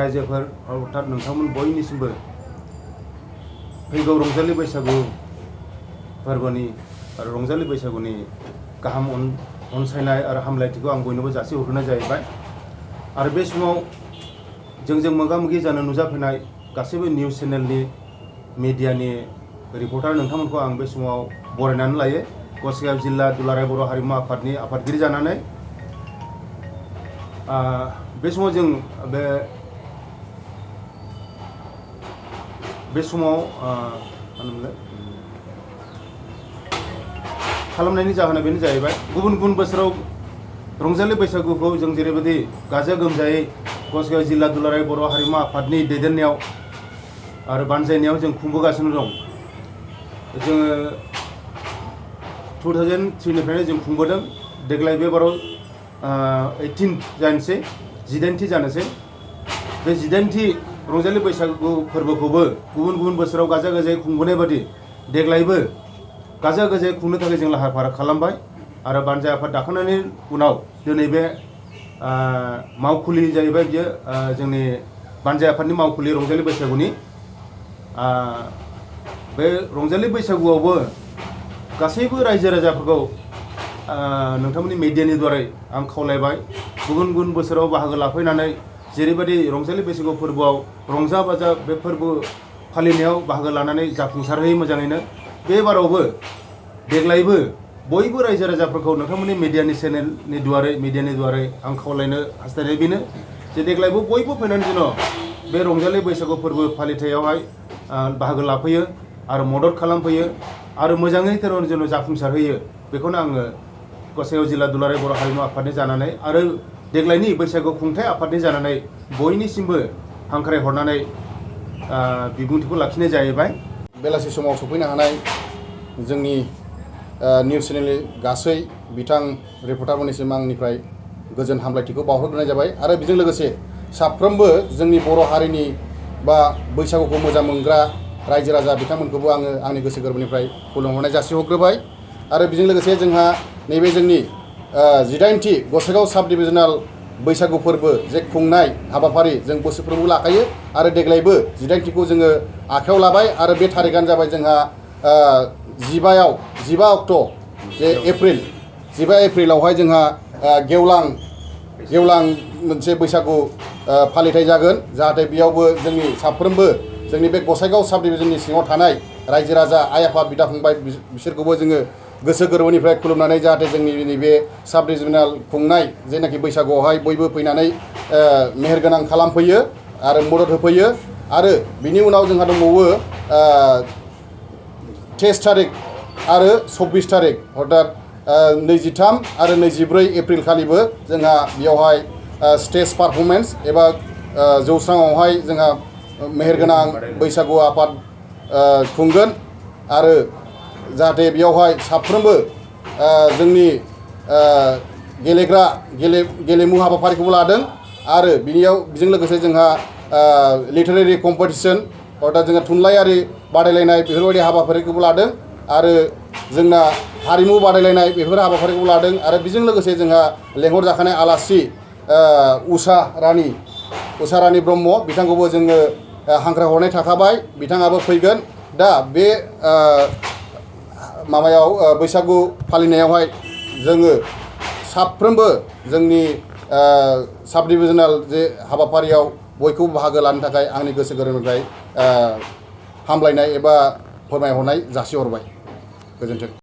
रायजोफोर अर्थात नोंथांमोन बयनिसिमबो फैगौ रंजालि बैसागु फोरबोनि आरो रंजालि बैसागुनि गाहाम अनसायनाय आरो हामलायथिखौ आं बयनोबो जासिहरनाय जाहैबाय। आरो बे समाव जोंजों मोगा-मोगि जानो नुजाफैनाय गासैबो निउज चेनेलनि मिडियानि रिपर्टार नोंथांमोनखौ आं बे समाव बरायनानै लायो। गसाइगाव जिल्ला दुलाराय बर' हारिमु आफादनि आफादगिरि जानानै बे समाव जों बे समाव खालामनायनि जाहोना बेनो जाहैबाय गुबुन गुबुन बोसोराव रंजालि बैसागुखौ जों जेरैबायदि गाजा गोमजायै गसाइगाव जिल्ला दुलाराय बर' हारिमु आफादनि दैदेननायाव आरो बानजायनायाव जों खुंबोगासिनो दं। जोङो 2003निफ्रायनो जों खुंबोदों। देग्लाय बे बाराव 18 जानोसै 18थि जानोसै। बे 18थि रंजालि बैसागु फोरबोखौबो गुबुन गुबुन बोसोराव गाजा गोमजायै खुंबोनाय बादि देग्लायबो गाजा गोमजायै खुंनो थाखाय जों लाहार फाहार खालामबाय। आरो बानजाय आफाद दाखांनायनि उनाव दिनै बे मावखुलि जाहैबाय बियो जोंनि बानजाय आफादनि मावखुलि रंजालि बैसागुनि। बे रंजालि बैसागुआवबो गासैबो रायजो राजाफोरखौ नोंथांमोननि मिडियानि द्वारै आं खावलायबाय गुबुन गुबुन बोसोराव बाहागो लाफैनानै जेरैबायदि रंजालि बैसागु फोरबोआव रंजा बाजा बे फोरबो फालिनायाव बाहागो लानानै जाफुंसारहोयो मोजाङैनो। बे बारावबो देग्लायबो बयबो रायजो राजाफोरखौ नोंथांमोननि मिडियानि द्वारै आं खावलायनो हास्थायनाय बेनो जे देग्लायबो बयबो फैनानै जेन' बे रंजालि बैसागु फोरबो फालिथायावहाय बाहागो लाफैयो आरो मदद खालामफैयो आरो मोजाङै जेन' जाफुंसारहोयो। बेखौनो आङो गसाइगाव जिल्ला दुलाराय बर' हारिमु आफादनि जानानै आरो देग्लायनि बैसागु खुंथाय आफादनि जानानै बयनिसिमबो हांख्रायहरनानै बिबुंथिखौ लाखिनाय जाहैबाय। बेलासि समाव सफैनो हानाय जोंनि निउज चेनेलनि गासै बिथां रिपर्टारफोरनिसिम आंनिफ्राय गोजोन हामलायथिखौ बावहरग्रोनाय जाबाय। आरो बेजों लोगोसे साफ्रोमबो जोंनि बर' हारिनि बा बैसागुखौ मोजां मोनग्रा रायजो राजा बिथांमोनखौबो आङो आंनि गोसो गोरबोनिफ्राय खुलुमहरनाय जासिहरग्रोबाय। आरो बेजों लोगोसे जोंहा नैबे जोंनि 18थि गसाइगाव साब डिभिजनेल बैसागु फोरबो जे खुंनाय हाबाफारि जों बोसोरफ्रोमबो लाखायो आरो देग्लायबो 18थिखौ जोङो आखायाव लाबाय। आरो बे थारिखआनो जाबाय जोंहा 15 अक्ट' जे एप्रिल 15 एप्रिलावहाय जोंहा गेवलां मोनसे बैसागु फालिथाय जागोन। जाहाथे बेयावबो जोंनि साफ्रोमबो जोंनि बे गसाइगाव साब डिभिजननि सिङाव थानाय रायजो राजा आइ आफा बिदा फंबाय बिसोरखौबो जोङो गोसो गोरबोनिफ्राय खुलुमनानै जाहाथे जोंनि नैबे साब डिभिजनेल खुंनाय जेनाखि बैसागुआवहाय बयबो फैनानै मेहेरगोनां खालामफैयो आरो मदद होफैयो। आरो बिनि उनाव जोंहा दंबावो 23 थारिख आरो 24 थारिख अर्थात 23 आरो 24 एप्रिल खालिबो जोंहा बेयावहाय स्टेज पारफरमेन्स एबा जौस्राङावहाय जोंहा मेहेरगोनां बैसागु आफाद खुंगोन। आरो जाहाथे बेयावहाय साफ्रोमबो जोंनि गेलेमु हाबाफारिखौबो लादों। आरो बेजों लोगोसे जोंहा लिटारेरि कम्पिटिसन अर्थात जोंहा थुनलाइयारि बादायलायनाय बेफोरबायदि हाबाफारिखौबो लादों। आरो जोंना हारिमु बादायलायनाय बेफोर हाबाफारिखौबो लादों। आरो बेजों लोगोसे जोंहा लेंहरजाखानाय आलासि उषा रानि ब्रह्म बिथांखौबो जोङो हांख्रायहरनाय थाखाबाय, बिथाङाबो फैगोन। दा बे बैसागु फालिनायावहाय जोङो साफ्रोमबो जोंनि साब डिभिजनेल जे हाबाफारियाव बयखौबो बाहागो लानो थाखाय आंनि गोसो गोरबोनिफ्राय हामलायनाय एबा फोरमायहरनाय जासिहरबाय। गोजोन्थों।